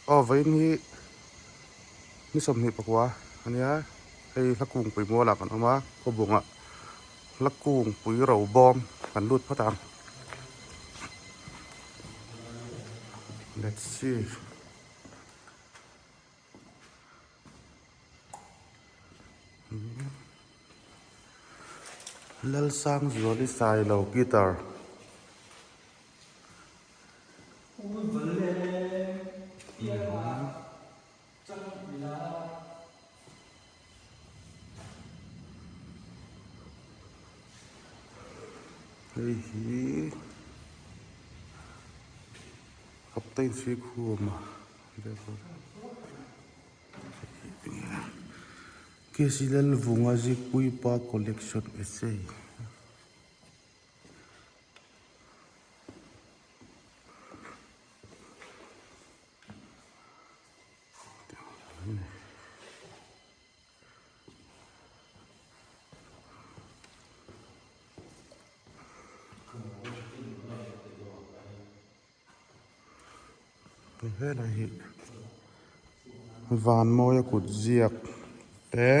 Aw vawiin hi ni 29 a nia hei hla kungpui mualah kan awm a khawbungah hla kungpui ro bawm kan lut phawt ang let's see. Lalsangzuali Sailo guitar. Hei hi Captain Srikhuma KC Lalvunga Zikpuipa Collection Essay. Helai hi van mawia kut ziak te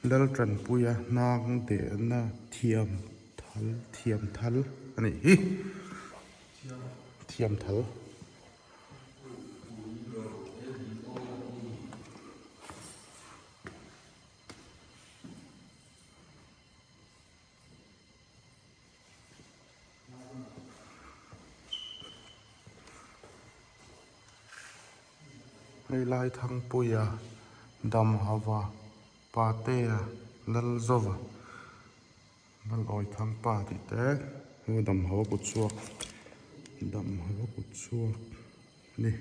Laltanpuia hnang dehna thiam thal thiam thal a nih hi thiam thal. Hei lai Thangpuia Damhava Patea Lalzova Lalawi Thangpa tih te hei Damhava kut chhuak Damhava kut chhuak a ni.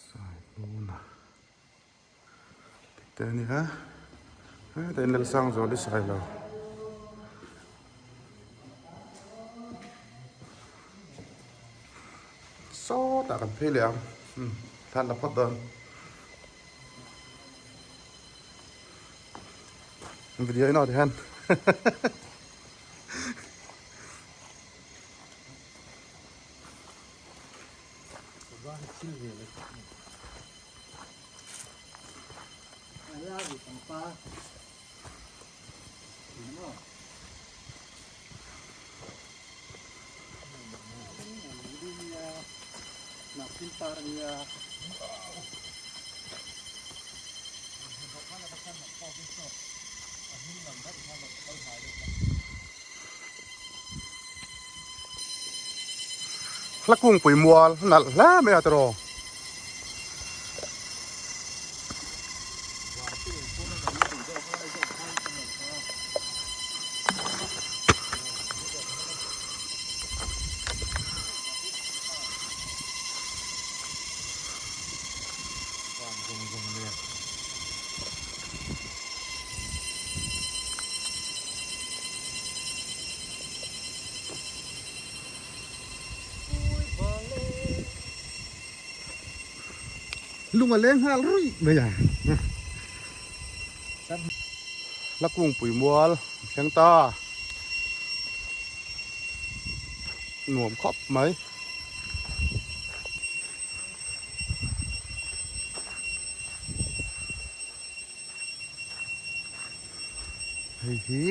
Sailuna tih te a ni a hetah hian Lalsangzuali Sailo sawtah kan phei leh ang umm thla an la phawt dawn video in aw ti hian. Hla kungpui mual nalh hle mai a tiraw. Lung a leng nghal ruih mai a. La kungpui mual a thleng ta. Nuam khawp mai. Hei hi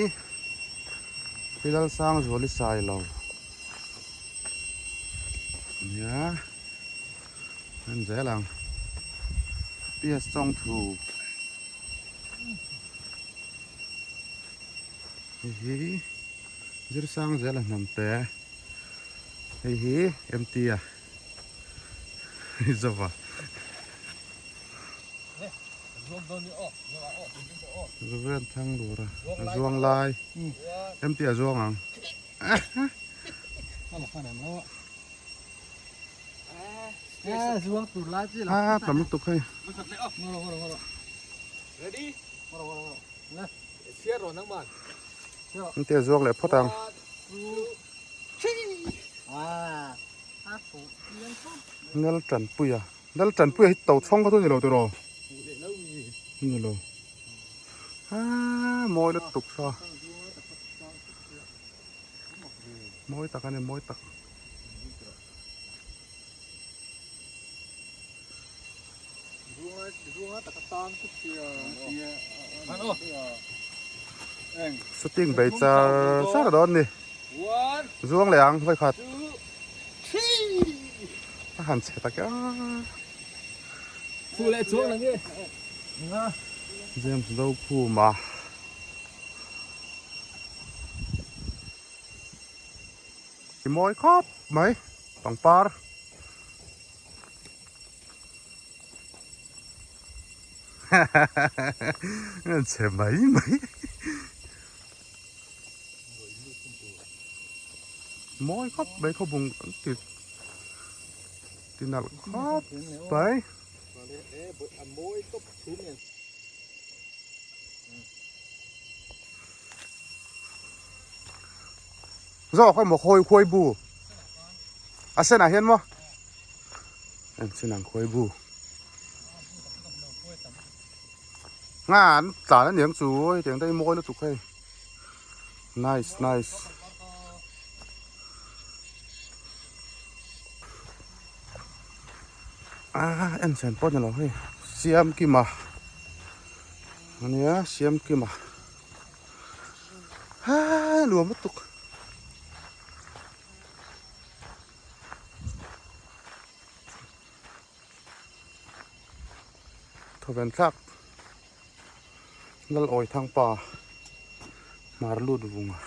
Pi Lalsangzuali Sailo ania en zel ang PS Chawngthu hei hi Zirsangzela Hnamte hei hi MT a Zova. Zuven thang dur a a zuang lai em tih a zuang ang a tam lutuk hei em tih a zuang leh phawt ang. Naltanpuia Lal Tanpuia hi to chhawng kha chu a ni lo tiraw? Ni lo. Aaa mawi lutuk saw mawi tak a ni mawi tak. Shooting bei char char dawn a ni zuang leh ang vawikhat a han chhe tak a. James Zokhuma. I mawi khawp mai pangpar. An chhe mai mai. Mawi khawp mai khawbung an ti ti nalh khawp mai. Zawk emaw khawi khuai bu a senah hian maw en chin ang khuai bu nga an tlan aniang chu hetiang te hi mawi lutuk hei nice nice. Ah en chen pawh ni lo hei Siamkima ania Siamkima haa nuam lutuk thawven thlak Lalawi Thangpa hmar lut vunga.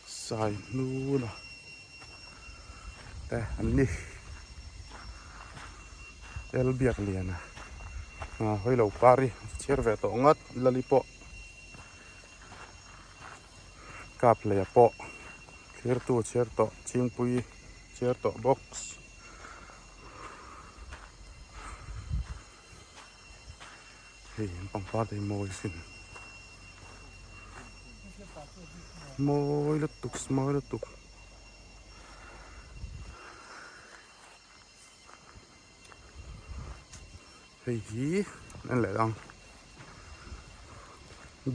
Sai hnuna te an ni el biak lian a ah hawi lo par hi chhiar ve tawh ngat lali pawh kap hlei ah pawh thlir tu chhiar tawh chhingpui chhiar tawh box. Hei an pangpar te hi mawi sin mawi lutuk mawi lutuk hei hi en leh ang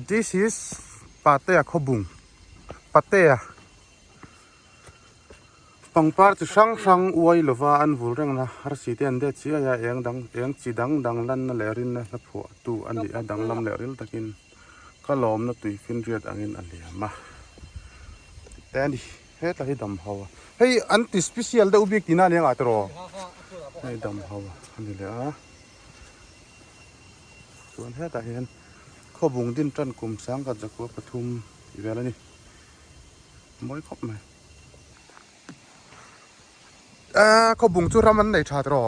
this is patea khawbung patea. Pangpar chi hrang hrang uai lova an vul reng a, arsi te an det chiai a, eng dang eng chi dang dang lanna leh rinna hla phuah tu a ni a, danglam leh ril takin ka lawmna tui finriat angin a liam a tih te a ni, hetlai hi dam ho a, hei an ti special deuh bik tihna a ni ang tiraw hei dam ho a ni leh a, chuan hetah hian khawbung din tan kum sangkhat zakua pathum tih vel a ni. Mawi khawp mai. Aaa khawbung chu ram an nei tha tiraw.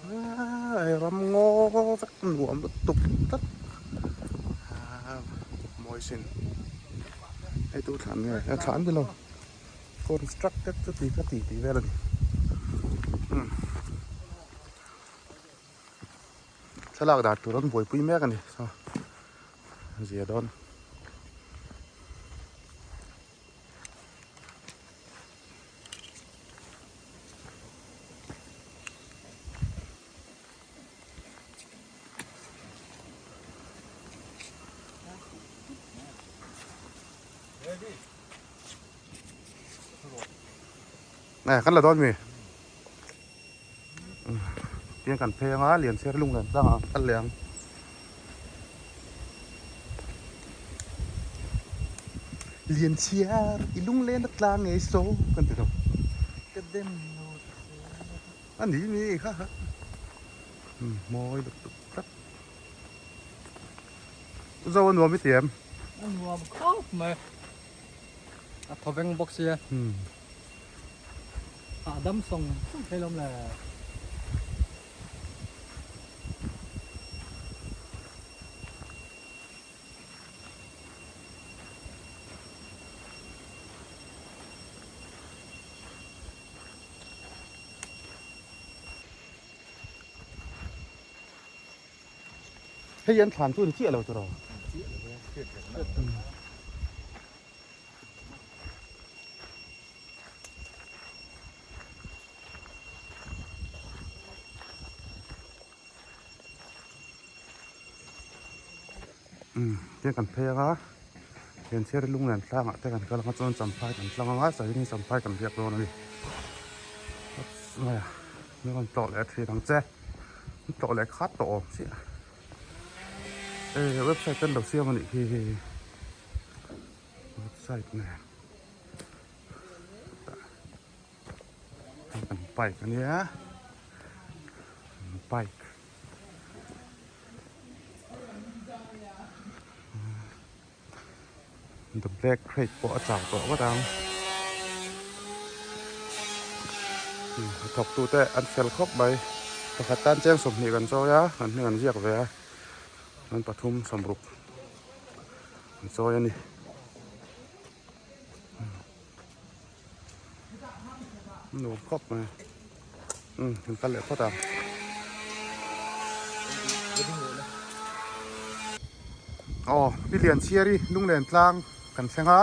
Aaa hei ram ngaw vek nuam lutuk tlat. Aaa mawi sin. Hei tu thlan nge a thlan ni lo. Constructed chu ti ka ti tih vel a ni. Umm thlalak dan tur an buaipui mek a ni saw. Zia dawn. Nè kan la dawn mi. Tiang kan phei anga lian chhiar lung nen tlang ah an kal leh ang. Lian chhiar i lung len a tlang ngei so kan ti lo. Ka dem lo che. A ni mi kha ha. Mawi lutuk tlat. Zo a nuam i ti em? A nuam khawp mai. A thaw veng bawk sia. A dam sawng sawng thei lawm le. Hei an thlan chu ni chiah lo tiraw? Umm tiang kan phei anga Lianchhiari lunglen tlangah te kan kal anga chuan champhai kan tlang anga Sahini champhai kan riak dawn a ni mai a min rawn tlawh leh thin ang che min tlawh leh khat tawh awm chiah e website kan lo siam a nih khi website nen kan bike a nia bike. The black crate pawh a chau tawh vat ang a thawk tu te an fel khawp mai pakhat tan cheng 20 kan chawi a kan hming an ziak ve a an pathum sawmruk an chawi a ni. Nuam khawp mai umm kan kal leh phawt ang. Aw pi Lianchhiari lunglen tlang kan thleng a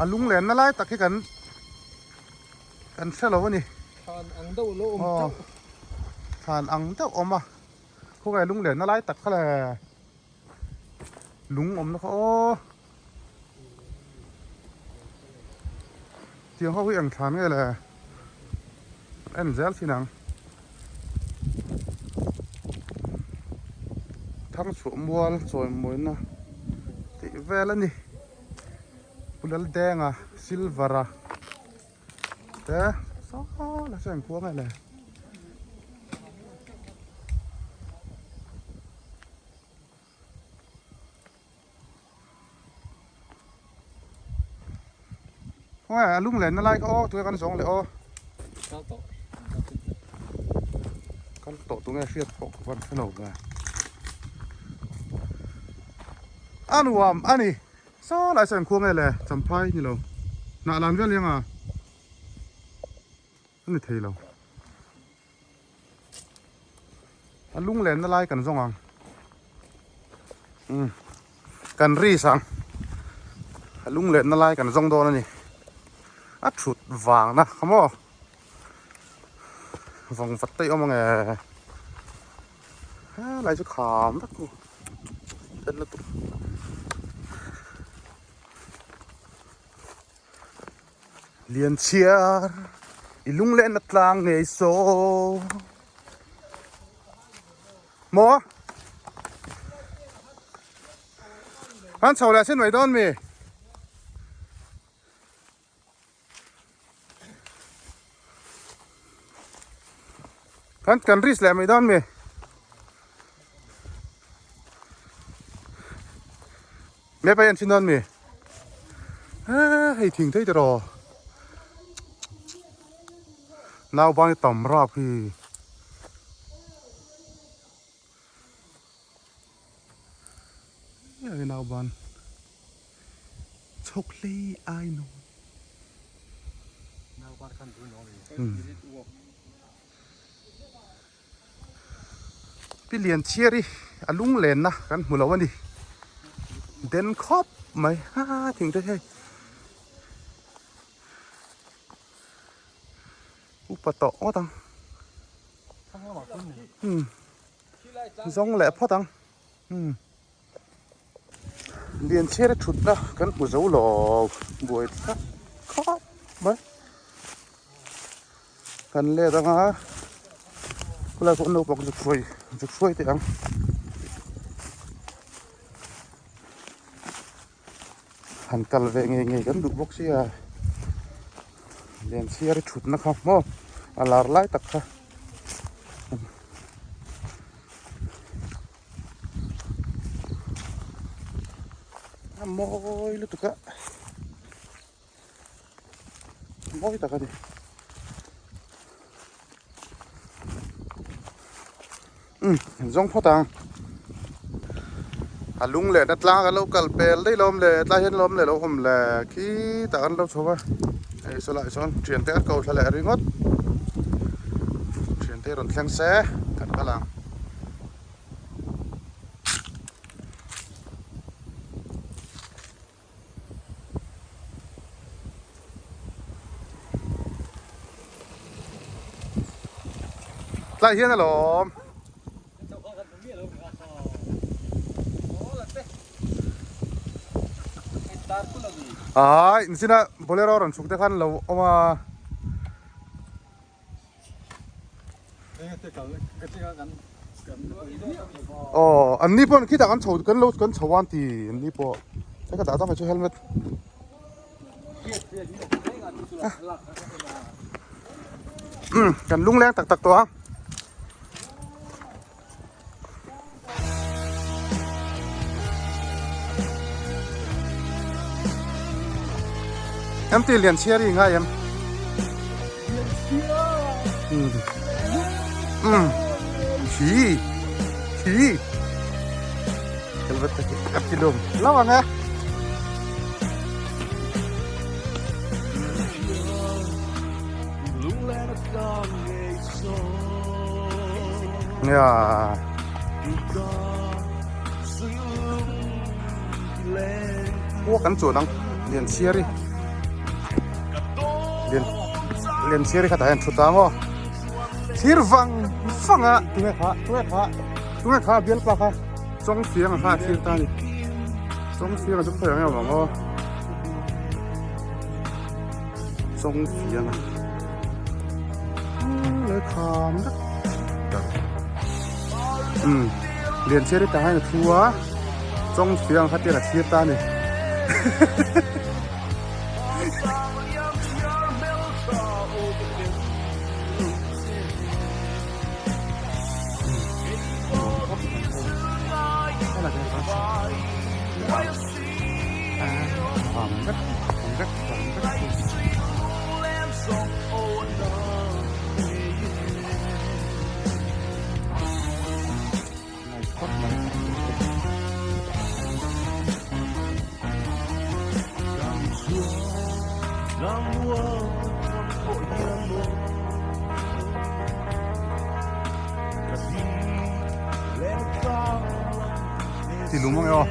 a lunglen na lai tak hi kan kan hre lo a ni. Thlan ang deuh lo awm teuh. Thlan ang deuh awm a khawngaih lunglen na lai tak kha le. Lung awmna kha aw tiang ho hi eng thlan nge le en zel thin ang thangchhuah mual chawimawina tih vel a ni Pu Laldenga silver a te saw la saw engkhua nge le. Khawnge a lung lenna lai kha aw tunge kan zawng leh aw kal tawh tunge hriat pawh ka van hre lo ve a nuam a ni saw lai saw engkhua nge le champhai ni lo hnah lan vel hiang a. A ni thei lo. A lunglenna lai kan zawng ang. Umm kan ris ang. A lunglenna lai kan zawng dawn a ni. A thut vangna kha maw. Vawng vat te i awm ang e. Helai chu kham vek ni. En lutuk. Lianchhiar i lunglenna tlang ngei saw maw an chho leh sin mai dawn mi kan kan risk leh mai dawn mi Map a en thin dawn mi? Hei thing thei tiraw Nauban hi tam rap hi. Hei nauban chhawk hlei ai no. Nauban khan bul no mi. Pi Lianchhiari a lunglenna kan hmu lo a ni. Den khawp mai ha thing te hei. Upa tawh ngawt ang. Hmm. Zawng leh phawt ang. Hmm. Lianchhiari thutna kan hmu zo lo buai thlak khawp mai. Kan let anga khulai pawh naupang zuk hruai zuk hruai teh ang. Han kal ve ngei ngei kan duh bawk sia Lianchhiari thutna kha maw a lar lai tak kha. A mawi lutuk a mawi tak a ni umm zawng phawt ang a lung leh na tlang a lo kal pel daih lawm le tlai hian lawm leh lo awm le khitah an lo chho a hei sawlai sawn thiante an ko thla leh ringawt thiante rawn thleng se kan kal ang. Tlai hian alawm. Ai nichina bolero rawn chhuk te khan lo awm a. Aw an ni pawh khitah kan chho kan lo kan chho an ti an ni pawh hei ka dah ta mai chu helmet kan lungleng tak tak tawh a. Em ti lian chhiar i ngai em? Um. Khi. Khi. Helmet te khi ap ti lum. Lo ang e. Nia. Khua kan chuan ang Lianchhiari Lian Lianchhiari kha tah hian thu tang aw thir vang vang a tunge kha tunge kha tunge kha bialpa kha Chawngfianga kha a thlir ta a ni Chawngfianga chu khawi ang em ang aw. Chawng fiang a lehkham vek umm Lianchhiari tah hian a thu a chawng fiang kha tiang a thlir ta a ni. Ti lum ang e aw.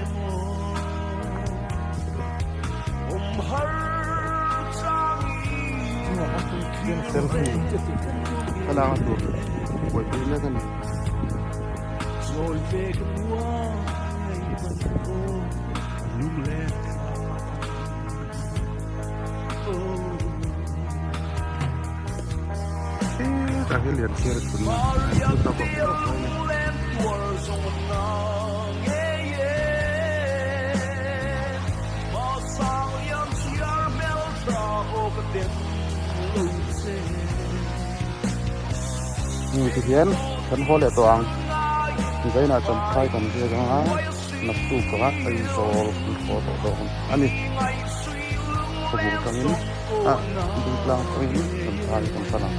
Selfie thlalak a tur buaipui mek a ni. Hetah hian lian chhiar a thun a an thu ta bawk bawk mai a ni. Ti hian kan haw leh tawh ang vawiinah champhai kan riak ang a naktuk ah Aizawl kan haw tawh dawn a ni khawbung tangin ah dingtlang tangin champhai kan pan ang.